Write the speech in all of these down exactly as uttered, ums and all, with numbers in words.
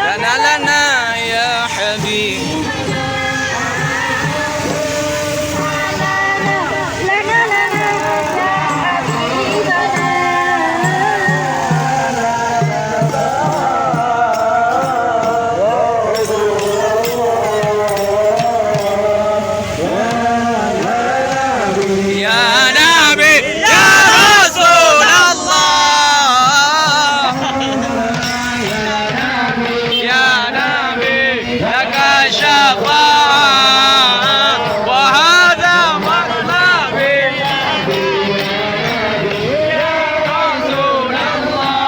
Lana, lana, ya habib. Ya Nabi, ya Rasulullah. Ya Nabi, laka syafa'ah, wa hadha matlabi. Ya Rasulullah.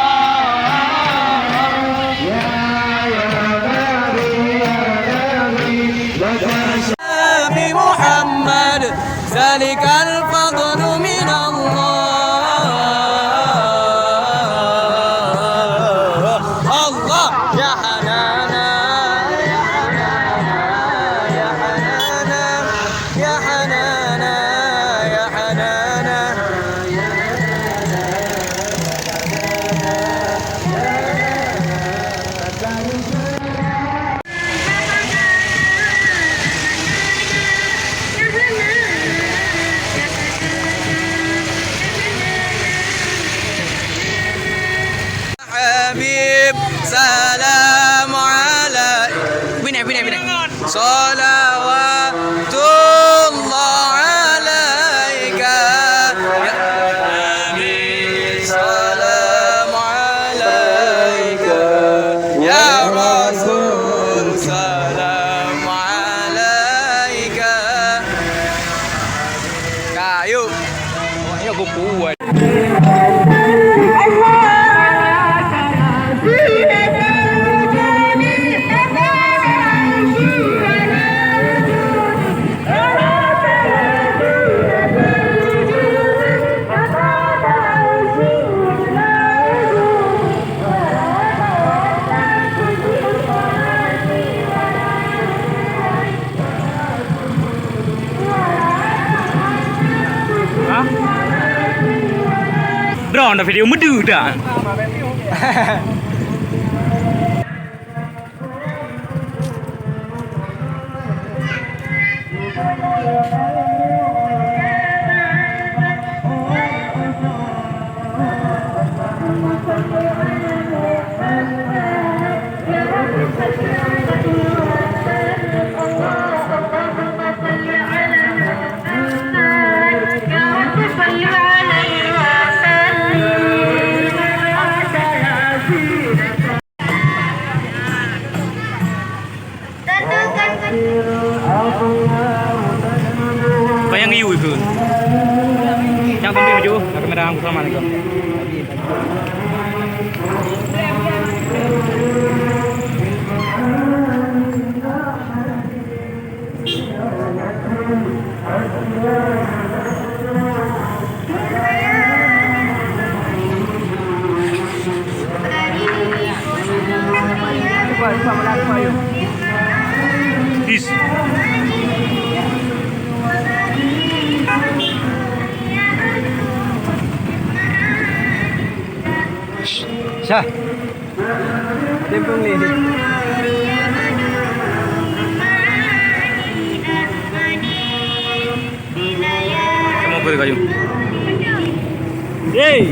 Nabi Muhammad, zalikal fadlu minallah. Allah, ya Hanana, ya Hanana, ya Hanana, ya Hanana, ya Hanana. Habib, salam ala-, pindah, pindah, pindah. Salawatullah alaika, ya Habib, salam alaika, ya Rasul, salam alaika. Ka, yuk. Awak nyoe kuku, wai. Ha? Droeneuh video meudu dah. Kau nyang yue keu? Nyang kambing maju, nak kena dah, aku sama ni kau. Peace. Syah. Dia pun ni. Kamu boleh kayu. Hey.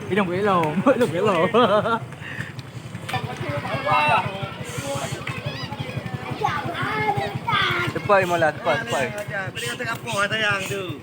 Idong gue lo, idong gue lo. Tepai malah, tepai, tepai. Boleh kata apa sayang tu?